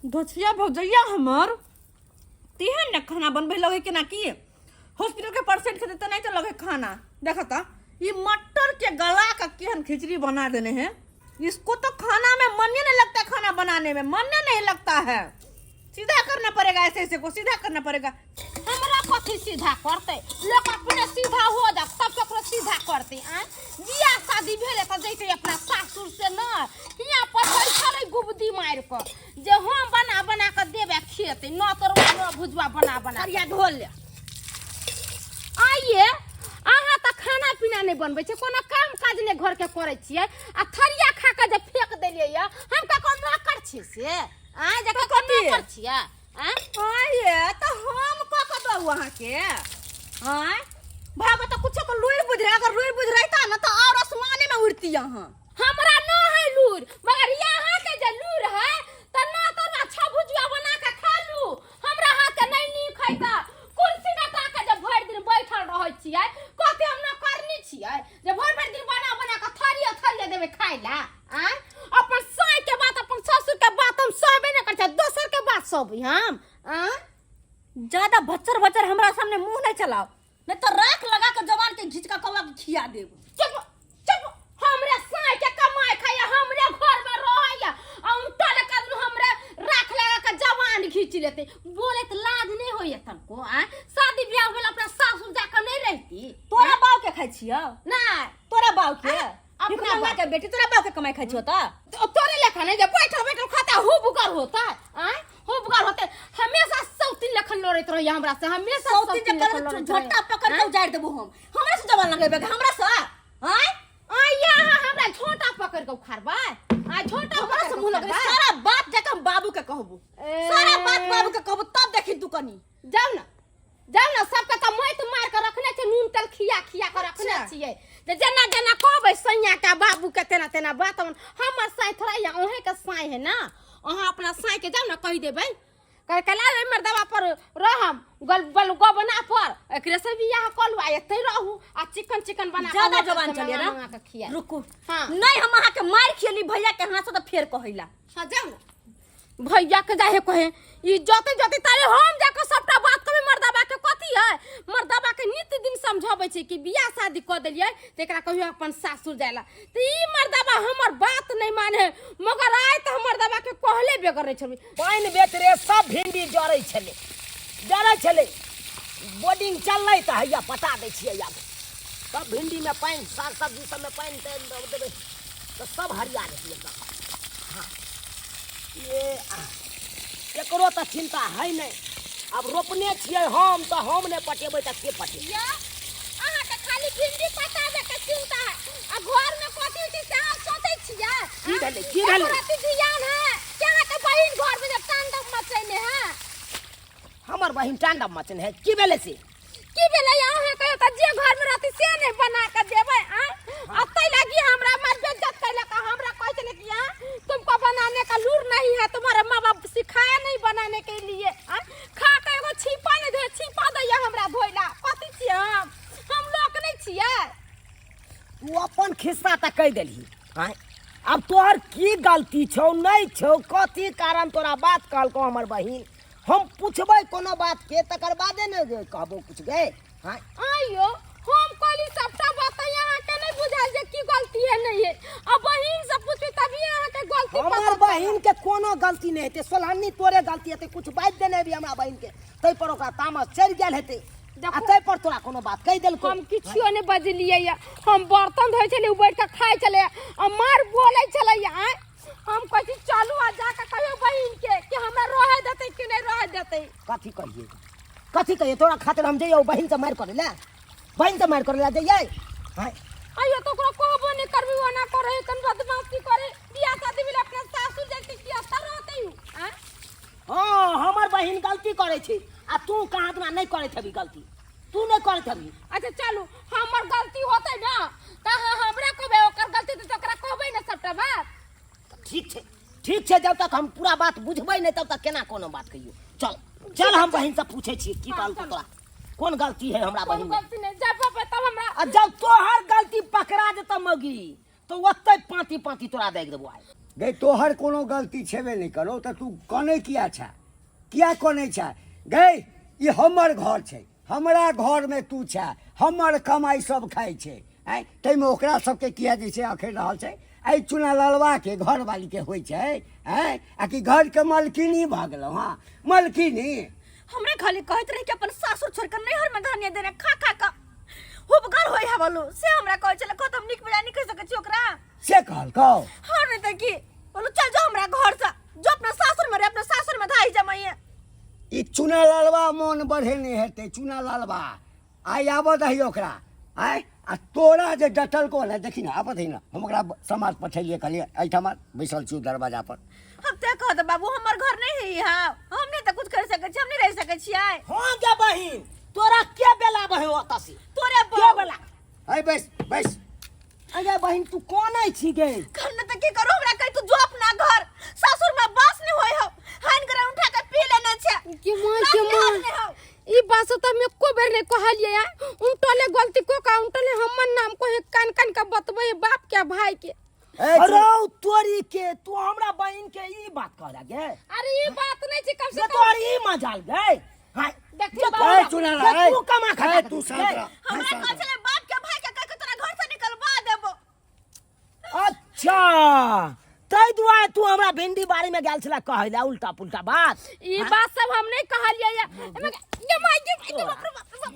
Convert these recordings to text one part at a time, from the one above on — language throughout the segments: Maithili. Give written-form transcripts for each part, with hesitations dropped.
दोछिया भौजैया हमर तेहन ने खाना बनबै लगे केना की हॉस्पिटल के पेशेंट के देते नहीं तो लगे खाना। देखा ता ये मटर के गला का केहन खिचड़ी बना देने हैं। इसको तो खाना में मन ही नहीं लगता, खाना बनाने में मन ही नहीं लगता है। सीधा करना पड़ेगा, ऐसे ऐसे को सीधा करना पड़ेगा। हमरा कथी सीधा करते? लोग अपने सीधा हो जा तब ककरो सीधा करते। आय बियाह शादी भेले त जैते अपना सासुर से न हियां पर बैठल है गुबदी मार क जे हम बना बना के देबे खेते न तरुआ न भुजवा बना बना करिया ढोल ले। आइए अहाँ तऽ खाना पीना नहि बनबै छै, कोनो काम काज नहि घर के करै छियै आ थरिया खा के जे फेंक देलियै या हम ककरो नौकर छियै से? आँय जे ककरो कथी? नौकर छियै? आँय आइए तऽ हम कऽ कऽ दऊ अहाँके? आँय भागो तऽ कुछो के लुरि बुझि रहे, अगर लुरि बुझि रहिता ने तऽ और आसमाने में उड़ती अहाँ। हमरा न है लूर, मगर यहाँ के जे लूर है त न तोरा अच्छा भुजिया बना के खा लू। हमरा हाथ के नहीं नीक है त कुर्सी डटा के जे भरि दिन बैठल रहै छियै, कथी हम न करनी छियै जे भरि भरि दिन बना बना के थरिया थरिया देबै खाइ ला? आँय अपन साँय के बात अपन ससुर के बात हम सहबे नहि करै छियै, दोसर के बात सहबै हम? आँय ज्यादा भच्चर भच्चर हमरा सामने मुंह नहीं चलाओ, नहीं तो राख लगा के जवान के घींच के कौआ के खिया देब। चुप चुप, हमरे साँय के कमाई खाइया, हमरे घर में रहैया आ उल्टा लगा दुनू हमरे राख लगा के जवान घींच लेते। बोले त लाज नहीं होइया तनको? आँय शादी ब्याह भेल अपना सासुर जाके नहीं रहती? तोरा बाप के खाइ छियौ? नहीं। तोरा बाप के? अपना अपना के बेटी तोरा बाप के कमाई खाइ छियौ त? तो तोरे लेखा नहीं जे बैठल बैठल खाता हुबगर होता। आँय हुबगर होते हमेशा सौतीन लेखन लड़ैत रहैया हमरा से, हमेशा सौतीन जे सौतीन लेखन करत लड़ैत रहैया। झट्टा पकड़ के उजाड़ देबो हम। हमरा से जवान लगेबे हमरा से? आँय आँय यहाँ हमरा झोंटा पकड़ के उखाड़बै? आँय झोंटा हमरा पकड़ से के मुंह लगबे? उखाड़बै? सारा बात जाके हम बाबू के कहबो, सारा बात बाबू के कहबो तब देखी तू कनी। जाउ ना जाउ ना, सबके तऽ माटि मार के रखने छै, नून तेल खिया खिया के रखने छियै जे जेना जेना कहबै सैया के बाबू के तेना तेना बात। हमर साँय थोड़ा या अहें के साँय है ना, अहाँ अपना साँय के जाउ ना कहि देबै, कह के लाबै मर्दवा पर रहम गल बल गबना पर एकरे से बियाह कऽ लू आ एतै रहू आ चिकन चिकन बना के ज्यादा होटल से जवान चलिए मंगा ना। मंगा के खिया। रुकू। हाँ। नहीं हम अहाँ के मार खियली भैया के हाथ से तऽ फेर कहैला। हाँ जाउ ना भैया के जाहे कहे ई जते जते तारे हम जाके सबटा बात कहबै मर्दाबा के। कथी है मर्दाबा के नित्य दिन समझाबै छै कि बियाह शादी कऽ देलियै तऽ एकरा कहियो अपन सासुर जाय ला, तऽ ई मर्दाबा हमर बात नहि माने, मगर आइ तऽ हम मर्दाबा के कहले बेगर नहि छोड़बै। पानि बेतरे सब भिंडी जरै छलै, जरै छलै। बोर्डिंग चललै तऽ हैया पटा दै छियै आब सब भिंडीमे पानि, साग सब्जी सबमे पानि देबै तऽ सब हरिया जेतै एकदम। हाँ ये एकरो तऽ चिन्ता है नहि। आब रोपने छियै हम तऽ हम नहि पटेबै तऽ के पटेबै? या अहाँके खाली भिंडी पटाबे के चिंता है आ घर में कथी होइ छै से अहाँ सोचै छियै? की भेलै, की भेलै? एको रत्ती ध्यान है कि अहाँके बहिन घर में जे तांडव मचेने है? हमर बहिन तांडव मचेने है? की भेलै से? की भेलै अहाँ कहियो तऽ जे घर में रहती से नहीं बना के देबै? आँय आ तै लागी हमरा मार बेइज्जत कैलक आ हमरा कहै छलै कि आँ तुमको बनाने का लूर नहीं है, तुम्हारे माँ बाप सिखाया नहीं बनाने के लिए। आँय खा के एगो छिपा नहीं धोए, छिपा दैया हमरा धोइला। कथी छियै हम लोक नहीं छियै? तू अपन खिस्सा तऽ कहि देलही। आँय आब तोहर की गलती छौ नहि छौ, कथी कारण तोरा बात कहलकौ हमर बहिन? हम पूछबै कोनो बात के तकर बादे ने जे कहबो कुछ गे। हाँ आइयो हम कहली सबटा बात अहाँ के नहीं बुझायल जे की गलती है नहीं है, आ बहिन से पूछबी तभी अहाँ के गलती पता हमर चलत। बहिन के कोनो गलती नहीं हेतै, सोलहन्नी तोरे गलती हेतै। कुछ बाजि देने हेबी हमरा बहिन के तै पर ओकरा तामस चढ़ि गेल हेतै आ देखू। तै पर तोरा कोनो बात कहि देलकौ। हम किछियो नहीं बजलियै या, हम बर्तन धोइ छलियै, उ बैठ के खाइ छलै आ मार बोलै छलै। आँय हम कहै छी चलू आ जाके कहियो बहिन के कि हमरा रहे देतै कि नहीं रहे देतै। कथी कहिए, कथी कहिए? तोरा खातिर हम जइयौ बहिन से मारि करै ला? बहिन से मारि करै ला जइयै? हाँ अइयो तो ओकरा कहबो नहीं करबी, ओना करे तन बदमाशी करे, बियाह शादी भेलै अपना सासुर जैते कि अत्ता रहतै उ? आँय हाँ हमर बहिन गलती करै छै आ तू कहाँ दिना नहि करैत हेबी गलती, तू नहि करैत हेबी। अच्छा चलू हमर गलती होतै ना तऽ अहाँ हमरा कहबै, ओकर गलती तऽ ओकरा कहबै ना सबटा बात। ठीक छै, ठीक छै, जब तक हम पूरा बात बुझबै नहि तब तक केना कोनो बात कहियौ। चल चल हम बहिन से पूछै छियै की हाँ, कहलकौ चल। तोरा कोन गलती है हमरा कोनो बहिन में? गलती नहीं, जब बाप तब हमरा आ जब तोहर गलती पकड़ा जेतौ मौगी तो ओतै पाँति पाँति तोरा दागि देबो आइ। गै तोहर कोनो गलती छेबे नहि करो तऽ तू कनै किया छे किया कनै छे गै ई हमर घर छै हमरा घरमे तू छे हमर कमाइ सब खाइ छै आँय ताहिमे ओकरा सबके किया जे छै अखरि रहल छै एहि चुना ललबाके घरवालीके होइ छै आँय आ कि घरके मलकिनी भऽ गेलहुँ हँ मलकिनी हमरे खाली कहैत रही कि अपन सासुर छोड़ के नैहर में धानिया देने खा खा का हुबगर होय है बोलू से हमरा कहै छले कहत हम नीक बेजा नहीं कह सकै छी ओकरा से कहलकौ हाँ नहीं त की बोलू चल जाओ हमरा घर से जो अपना सासुर में रहे अपना सासुर में धाई जमाइए ई चुना लालबा मोन बढ़ेने हेतै चुना लालबा आइ आबऽ दही ओकरा आइ आ तोरा जे डटलको ने देखी ने आबऽ दही ने हम ओकरा समाज पठेलियै कहलियै एहिठाम बैसल छियौ दरवाजा पर हम ते कहत बाबू हमर घर नहीं है यहाँ हम नहीं तो कुछ कर सकै छी हम नहीं रह सकै छियै हाँ गे बहिन तोरा के बेला बहे ओतऽ से तोरे के बहू बेला आइ बैस बैस अरे बहिन तू कोन छी गे घर न त की करू हमरा कहि तू जो अपना घर ससुर में बस नहीं होय हो हान कर उठा के पी लेने छे के माँ लाज के लिहाज माँ नहीं हो। ई बात तो हम एको बेर नहीं कहलिए यार उनटले गलती को का उनटले हमर नाम को है कान कान का बतबे बाप के भाई के ए, अरे तोरी के तू हमरा बहिन के ई बात कह रहा गे अरे ई बात नहीं छै कम से जे कम तोहर ई मजाल गे हाय देखी जे बाबा। ए, चुना जे ला, ए, तू कमा खा ए, तू शांत रह हमरा शांत कहै रह। छले बाप के भाई के कह के तोरा घर से निकलवा देबो अच्छा ताहि दुआरे तू हमरा भिंडी बाड़ी में गेल छला कहै ला उल्टा पुल्टा बात ई बात सब हम नहीं कहलिए यार एमे के माय के माय के बाप रे बाप रे बाप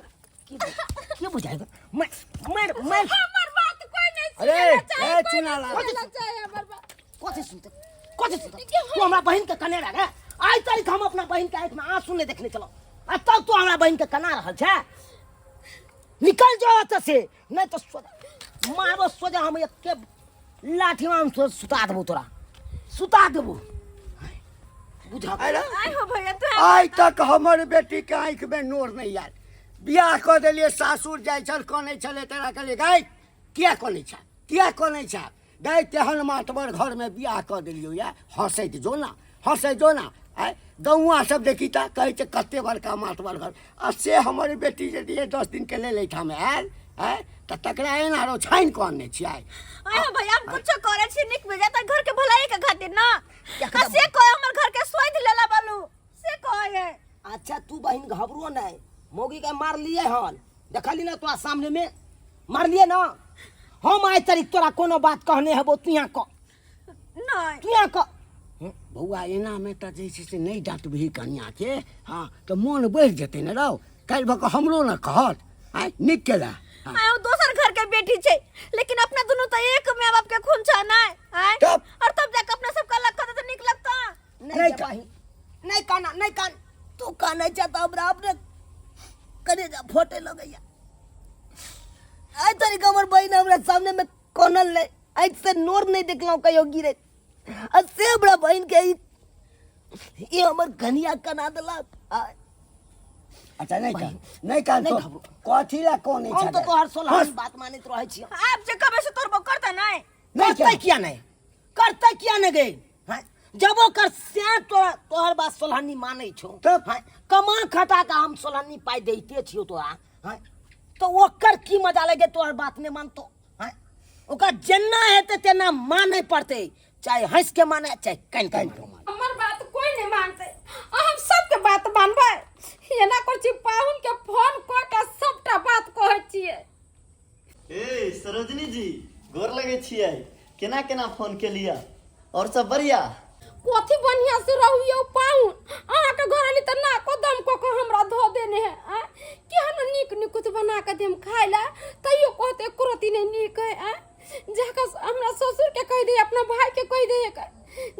के के बुझाएगा मैं मैं मैं हमर बात कोई नहीं अरे, सुनेला चाहे ए, कोई चुना नहीं ला। सुनेला चाहे हमर बात कथी सुनते कथी सुनते तू हमरा बहिन के कने रह आइ तारीख हम अपना बहिन के आँखि में आंसू नहीं देखने चलो आ तब तू हमरा बहिन के कना रहल छै निकल जाओ एतऽ से नहीं तो मारबो सोजा हम एके लाठी में हम सुता देबो तोरा सुता देबो बुझा अरे आइ हो भैया तू आइ तक हमर बेटी के आँखि में नोर नहीं आयल बियाह कऽ देलियै सासुर जाइ छल कनै छलै तोरा कहलियै गाय किया कनै छ किया कनै छ गाय तेहन मातबर घरमे बियाह कऽ देलियौ या हँसैत जो ना हँसैत जो ना आँय गौआँ सब देखी तऽ कहै छै कते बड़का मातबर घर आ से हमर बेटी जे दिए 10 दिनके लेल एहिठाम आयल आँय तऽ तकरा एना रो छानि कऽ अनने छियै आइ हो भैया हम कुछो करे छी नीक बेजा त घर के भलाई के खातिर ना एकदम। आ से कहे हमर घर के सोध लेला बालू से कहे अच्छा तू बहिन घबरो नहीं मौगी के मार लिए हन देखली ना तोरा सामने में मारलिए ना हम आइ तारीख तोरा कोनो बात कहने हेबो तू यहाँ कह नहीं तू यहाँ कह बौआ एनामे तऽ जे छै से नहि डाँटबही कनिआँके हँ तऽ मोन बढ़ि जेतै ने रौ काल्हि भऽ कऽ हमरो ने कहत आँय नीक केला हँ आय दोसर घर के बेटी छै लेकिन अपना दोनों तो एक माय बाप के खून छै ना आय तब? और तब जाके अपना सबके अलग कर दे तो नीक लगता नहीं नहीं गे बहिन नहीं काना नहीं कान तू कानै छै तऽ हमरा अपने करेजा फटे लगैया आइ तारीख हमर बहिन हमरा सामने में कानल नहीं आइ से नोर नहीं देखलहुँ कहियो गिरैत आ से हमरा बहिन के ई हमर कनिया कना देलक आ अच्छा नहीं कान नहीं कान नहीं तो घबरो। कथी ला कोन हम तो तोहर सोलह बात मानैत रहै छी आप जे कबे से तोर करता नहीं नहीं करते किया नहीं करते किया नहीं गए हैं? जब ओकर से तोरा तोहर बात सोलहनी मानै छौ तब? हैं? कमा खटा के हम सोलहनी पाइ दैते छियौ तोरा हैं? तो ओकर की मजा लगे तोहर बात नहीं मानतो हैं? ओकर जेना हेतै तेना मानै पड़तै चाहे हंस के माने चाहे कानि के माने हमर बात कोई नहीं मानते आ हम सबके बात मानबै एना करै छी पाहुन के फोन कऽ के सबटा बात कहै छियै ए सरोजनी जी गोर लगै छियै केना केना फोन केलियै और सब बढ़िया कथी बढ़िया से रहू यौ पाहुन अहाँके घर अली तऽ नाको दम कऽ कऽ हमरा धो देने है आँय केहन नीक निकुत बना कऽ देम खाय लए तैयो कहते एको रत्ती नहि नीक है आँय जाकऽ हमरा ससुरके कहि दे अपना भाईके कहि दे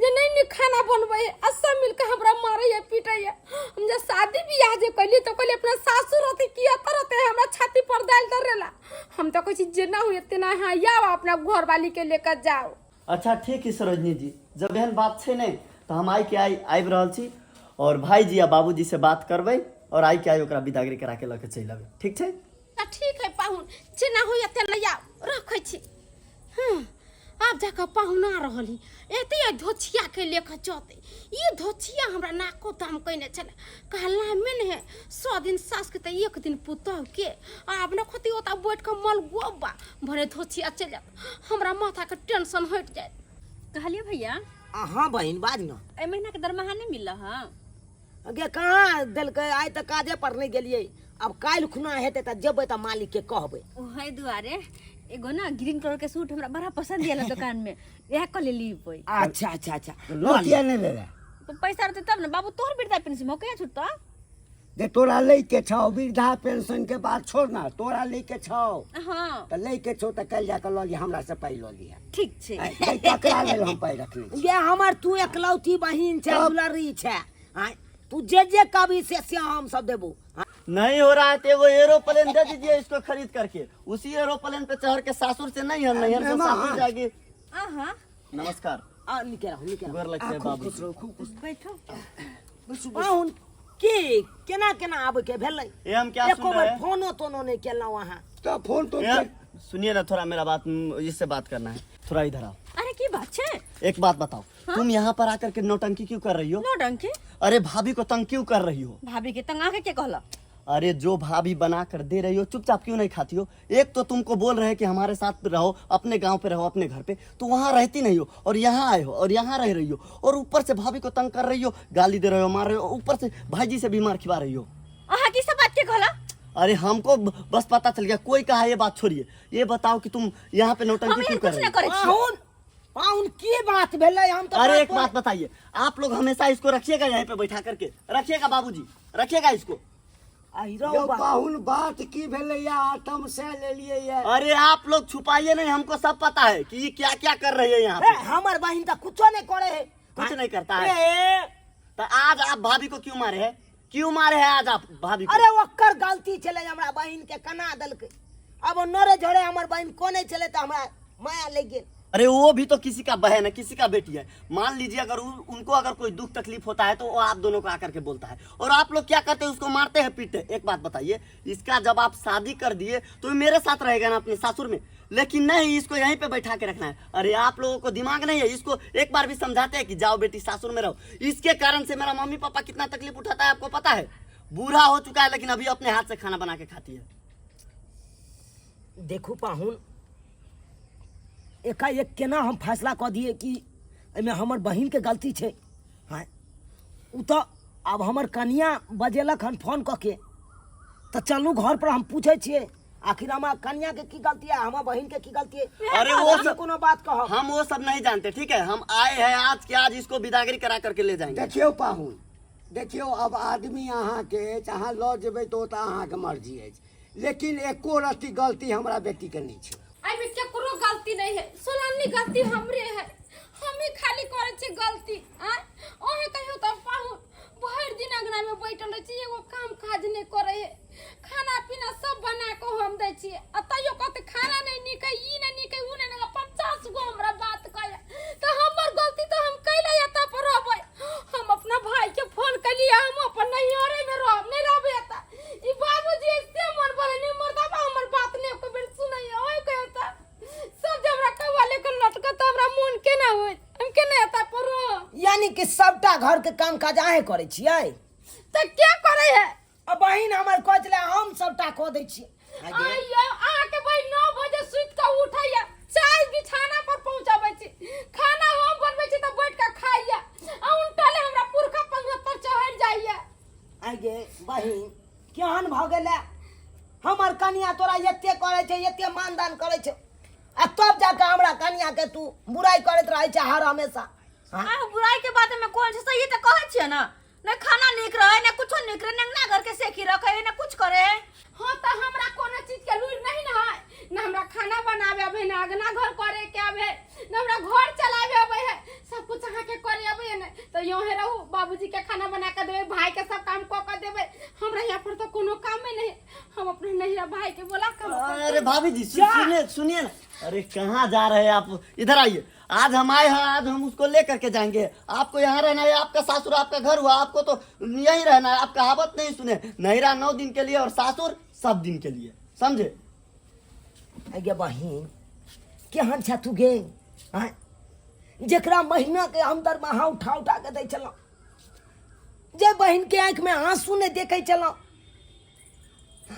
जे नहि नीक खाना बनबै है आ सब मिलके हमरा मारैए पीटैए हम जे शादी बियाह जे कैलियै तऽ कहलियै अपना सासुर रहतै किया तऽ रहतै हमरा छाती पर दालि दर्रेला हम तऽ कहै छी जेना हुए तेना अहाँ आउ अपना घरवाली के लेकर जाओ अच्छा ठीक है सरोजनी जी जब एहन बात छै ने तऽ हम आइ के आइ आबि रहल छी और भाईजी आ बाबूजी से बात करबै और आइ के आइ ओकरा विदागरी करा के लऽ के चलि अबै ठीक छै तऽ ठीक है पाहुन जेना होइए तेना आउ रखै छी हँ आब जाकऽ पाहुन आ रहल ही एते धोछिया के लेकर चलते ई धोछिया हमरा नाको दाम कयने छलै कहला में ने है 100 दिन सास के तऽ एक दिन पुतोह के आब न खोती ओता बैठ कऽ मल गोबा भरे धोछिया चलि जायत हमरा माथा के टेंशन हटि जायत। कहलिए भैया। हाँ बहिन, बाज न। एहि महीना के दरमाहा नहीं मिलल हँ? गे कहाँ देलकै, आइ तऽ काजे पर नहि गेलियै। आब काल्हि खुना हेतै तऽ जेबै तऽ मालिक के कहबै। ओहि दुआरे एगो ना ग्रीन कलर के सूट हमरा बड़ा पसंद आयल दुकान में, इएह कऽ लेली पे। अच्छा अच्छा अच्छा। लऽ किया नहि लेले? तो पैसा रहतै तब ने बाबू। तोहर वृद्धा पेंशन हो कहिया छुटतो? जे तोरा लै के छौ वृद्धा पेंशन के बात छोड़ ना, तोरा लै के छौ। हाँ। तऽ लै के छौ तऽ काल्हि जाकऽ लऽ लिह, हमरा से पाइ लऽ लिह। ठीक छै। आँय, ककरा लेल हम पाइ रखने छी? गे हमर तू एकलौती बहिन छै, तब? दुलरी छै। आँय, तू जे जे कहबी से हम सब देबो। नहीं हो रहा है तो एगो एरोप्लेन दे दीजिए इसको खरीद करके, उसी एरोप्लेन पे चढ़ के सासुर से नहीं है नैहर से सासुर जाएगी। अहाँ नमस्कार। आ निके रहू, निके रहू। गोर लगते हैं बाबू। खुश रहू, खूब खुश। बैठो। पाहुन की केना केना आबै के भेलै? ये हम क्या एको सुन बेर रहे हैं? फोनो तोनो नहि केलहुँ अहाँ। तऽ फोन तो ये, सुनिए ना थोड़ा मेरा बात, इससे बात करना है, थोड़ा इधर आओ। अरे की बात छै? एक बात बताओ, तुम यहाँ पर आकर के नौटंकी क्यों कर रही हो? नौटंकी? अरे भाभी को तंग क्यों कर रही हो? भाभी के तंग आके के कहला? अरे जो भाभी बना कर दे रही हो चुपचाप क्यों नहीं खाती हो? एक तो तुमको बोल रहे हैं कि हमारे साथ रहो, अपने गांव पे रहो, अपने घर पे, तो वहाँ रहती नहीं हो और यहाँ आए हो और यहाँ रह रही हो और ऊपर से भाभी को तंग कर रही हो, गाली दे रहे हो, मार रहे हो, ऊपर से भाईजी से भी मार खिवा रही हो। अहाँ की सब बात के कहला? अरे हमको बस पता चल गया, कोई कहा ये बात छोड़िए, ये बताओ कि तुम यहाँ पे हम नौटंकी एहन क्यों कर कुछ रही नहि हो? करै छियै। पाहुन, पाहुन की बात भेलै? हम तऽ अरे बात एक बात बताइए, आप लोग हमेशा इसको रखिएगा यहीं पे बैठा करके, रखिएगा बाबूजी, रखिएगा इसको। आहि रौ यौ बा। पाहुन, बात की भेलैया? आटम से लेलियै ये। अरे आप लोग छुपाइए नहीं, हमको सब पता है कि ये क्या क्या कर रही है यहाँ ए, पे। हमर बहिन तऽ कुछो नहि करे है। कुछ नहीं करता है। ए, तो आज आप भाभी को क्यों मारे हैं? क्यों मारे हैं आज आप भाभी को? अरे ओकर गलती छलै, हमरा बहिन के कना देलकै। अब ओ नरे झरे हमर बहिन कोने छलै तऽ हमरा माया लागि गेल। अरे वो भी तो किसी का बहन है, किसी का बेटी है। मान लीजिए अगर उनको अगर कोई दुख तकलीफ होता है तो वो आप दोनों को आकर के बोलता है और आप लोग क्या करते हैं? उसको मारते हैं, पीटते हैं। एक बात बताइए, इसका जब आप शादी कर दिए तो ये मेरे साथ रहेगा ना अपने सासुर में, लेकिन नहीं, इसको यहीं पे बैठा के रखना है। अरे आप लोगों को दिमाग नहीं है? इसको एक बार भी समझाते हैं कि जाओ बेटी सासुर में रहो? इसके कारण से मेरा मम्मी पापा कितना तकलीफ उठाता है आपको पता है? बूढ़ा हो चुका है लेकिन अभी अपने हाथ से खाना बना के खाती है। देखू पाहुन, एकाएक केना हम फैसला कऽ दिए कि एहिमे हमर बहिनके गलती छै? हँ, ओ तऽ आब हमर कनिया बजेलक हन फोन कऽ के, तऽ चलू घर पर हम पूछै छियै आखिर हमरा कनिया के की गलती है, हमर बहिन के की गलती है। अरे वो हम सब कोनो बात कहब। हम वो सब नहीं जानते, ठीक है? हम आए हैं आज के आज इसको विदागरी करा करके ले जाएंगे। देखियौ पाहुन, देखियौ, आब आदमी अहाँके अछि, अहाँ लऽ जेबै तऽ ओ तऽ अहाँके मर्जी अछि, लेकिन एको रत्ती गलती हमरा बेटीके नहि छै। एहिमे केकरो गलती नहीं है, सोलानी गलती हमरे है, हम ही खाली करै छियै गलती। आँय, अहें कहियो तऽ पाहुन भरि दिन अंगना में बैठल रहै छी, एगो काम काज नहि करै है, खाना पीना सब बना कऽ हम दै छियै आ तैयो कहतै खाना नहि नीक है, ई नहि नीक है, उ नहि नीक है, 50 गो हमरा बात कहै। तऽ हमर गलती तऽ हम कैले एतऽ पर रहबै? हम अपना भाई के फोन कैलियै, हम अपन नैहरे में रहब, नहि रहबै एतऽ। ई बाबूजी से मन बोले नहीं मर्दाबा हमर बात नहीं एको बेर सुनैया। ओइ कहियो तऽ सब जे हमरा कौआ लेकर लटकत तऽ हमरा मोन केना होइत? हम केना एतऽ पर रहब? यानी कि सबटा घर के काम काज अहें करै छियै? तऽ के करै है? आ बहिन हमर कहै छलै हम सबटा कऽ दै छियै। आइयो अहाँके बहिन 9 बजे सुति कऽ उठैया, चाय बिछाना पर पहुँचाबै छी, खाना हम बनबै छी तऽ बैठ कऽ खाइया आ उनटले हमरा पुरखा पंखा पर चढ़ि जाइया। आइ गे बहिन, केहन भऽ गेलै? हमर कनिया तोरा एते करै छै, एते मानदान करै छै आ तब जाके हमरा कनिया के तू बुराइ करैत रहै छै हर हमेशा। हाँ? आ बुराई के बात में कौन छै? सही तऽ कहै छियै ने, ने खाना नीक रहे, ने कुछो नीक रहे, ने अंगना घर के सेखी रखे, ने कुछ करे। हाँ, तऽ हमरा कोनो चीज के लूरि नहीं ने है, न हमरा खाना बनावे आबे, न अंगना घर करे के आबे, न हमरा घर चलावे आबे है, सब कुछ अहाँ के करे आबे है ने तऽ यहें रहू, बाबूजी के खाना बना के देबै, भाई के सब काम कऽ के देबै। हमरा यहाँ पर तो कोनो कामे नहीं, हम अपने नैहरा भाई के बोला के हम अपन अरे भाभी जी, सुनिए सुनिए ना, अरे कहाँ जा रहे हैं आप? इधर आइए। आज हम आए हैं, आज हम उसको ले करके जाएंगे। आपको यहाँ रहना है, आपका सासुर आपका घर हुआ, आपको तो यहीं रहना है। आप कहावत नहीं सुने? नैहरा 9 दिन के लिए और सासुर सब दिन के लिए, समझे? आइ गे बहिन, केहन छै तू गे? आँय, जेकरा महीना के हम दरमाहा उठा उठा के दै छलहुँ, जे बहिन के आँखि में आंसू नहि देखै छलहुँ,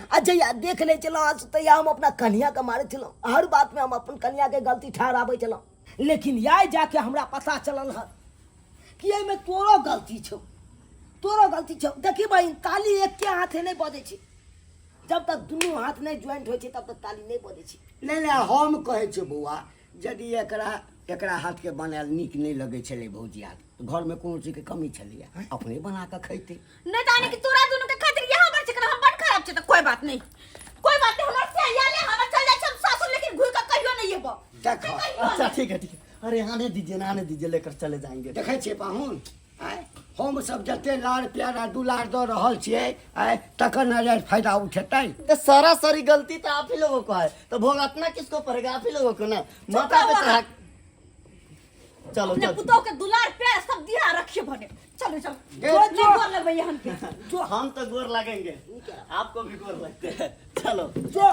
आ जहिया देख लै छलहुँ आंसू तहिया हम अपना कनिया के मारै छलहुँ। हर बात में हम अपन कनिया के गलती ठहराबै छलहुँ। लेकिन आइ जाके हमरा पता चलल हँ कि एहिमे तोरो गलती छौ, तोरो गलती छौ। देखी बहिन, ताली एके हाथे नहि बजै छै, जब तक दुनू हाथ नहि ज्वाइंट होइ छै तब तक ताली नहि बजै छै। नहि नहि, हम कहै छियै बौआ, यदि एकरा एकरा हाथके बनायल नीक नहि लगै छलै भौजी हाथ, घरमे कोनो चीजके कमी छलैया, अपने बना कऽ खैतै। नहीं जाने कि तोरा दोनों के खातिर यहाँ पर छै, हम बड़ खराब छै। तो कोई बात नहीं, कोई बात नहीं, हमर से याले हमर चल जाय छै हम सासुर, लेकिन घुर के कहियो नहीं एबो। देख। अच्छा ठीक है, ठीक है। अरे आने दीजिए ना, आने दीजिए, लेकर चले जाएंगे। देखै छियै पाहुन, आँय, हम सब जते लाड़ प्यार आ दुलार दऽ रहल छियै, आँय, तकर नाजायज फायदा उठेतै। तो सरासरी गलती तो आप ही लोगों को है, तो भोगतना किसको पड़ेगा? आप ही लोगों को ना। माथा पे चढ़ा चलो। अपने चलो। पुतोह के दुलार प्यार सब दिया रखिए भने। चलो चलो। जो, नहीं गोर लगबै हम के। जो हम तो गोर लगेंगे, आपको भी गोर लगते हैं। चलो। जो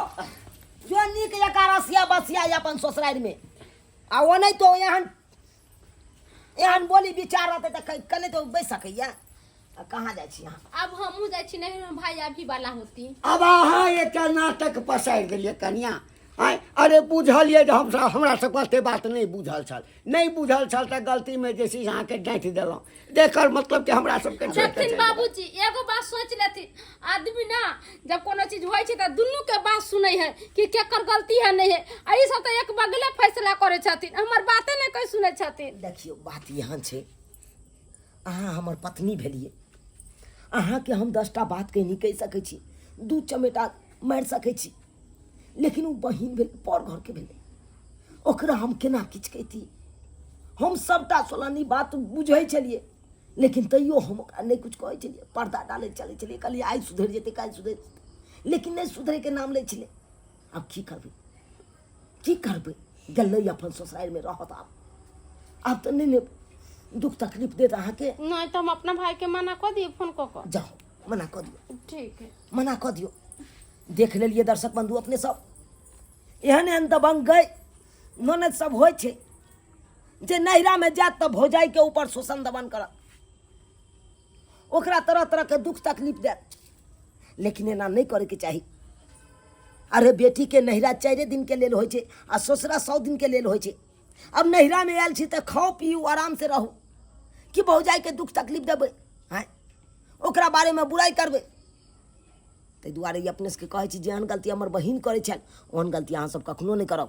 जो नीक जकाँ रसिया बसिया अपन ससुरारिमे, आ ओ नहि तो एहन एहन बोली विचार रहतै तऽ कने तो बैस सकैया। आ कहाँ जाइ छी अहाँ? आब हमहूँ जाइ छी नहीं, भाई अभी वाला होती। आब अहाँ एकटा नाटक पसारि देलियै कनिया। आँय, अरे बुझलियै जे हमसब हमरा सबके एते बात नहि बुझल छल, नहि बुझल छल तऽ गलतीमे जे छै से अहाँके डाँटि देलहुँ। एकर मतलब कि हमरा सबके छोड़ि कऽ देखथिन चलि बाबूजी, एगो बात सोच लेथिन, आदमी ना जब कोनो चीज होइ छै तऽ दुनू के बात सुनै है कि केकर गलती है नहीं है, आ ई सब तऽ एक बगले फैसला करै छथिन, हमर बाते नहि कोइ सुनै छथिन। देखियौ, बात एहन छै, अहाँ हमर पत्नी भेलियै, अहाँके हम 10टा बात कहि नहि कहि सकै छी, 2 चमेटा मारि सकै छी, लेकिन ओ बहिन भेलै, पर घरके भेलै, ओकरा हम केना किछु कहितियै? हम सभटा सोलानी बात बुझै छलियै, लेकिन तैयो हम ओकरा नहि किछु कहै छलियै, पर्दा डालै चलै छलियै। कहलियै आइ सुधरि जेतै, काल्हि सुधरि जेतै, लेकिन नहि सुधरैके नाम लै छलै। आब की करबै, की करबै? गेलै अपन ससुरारिमे रहत। आब आब तऽ नहि ने दुख तकलीफ देत अहाँके। नहीं तो हम अपना भाई के मना कऽ दिए फोन कऽ कऽ। जाओ, मना कऽ दियौ। ठीक है। मना कऽ दियौ। देख लेलियै दर्शक बंधु अपने सब, एहन एहन दबंग गई ननद सब होइ छै जे नैहरामे जायत तऽ भौजाइके ऊपर शोषण दमन करत, ओकरा तरह तरहके दुख तकलीफ देत। लेकिन एना नहि करैके चाही। अरे बेटीके नैहरा 4 दिनके लेल होइ छै आ ससुरा 100 दिनके लेल होइ छै। अब नैहरामे आयल छी तऽ खाउ पीउ आरामसँ रहू, कि भौजाइके दुख तकलीफ देबै, आँय, ओकरा बारेमे बुराइ करबै? ताहि दुआरे ई अपने सबके कहै छी, जेहन गलती हमर बहिन करै छथि ओहन गलती अहाँसब कखनो नहि करब।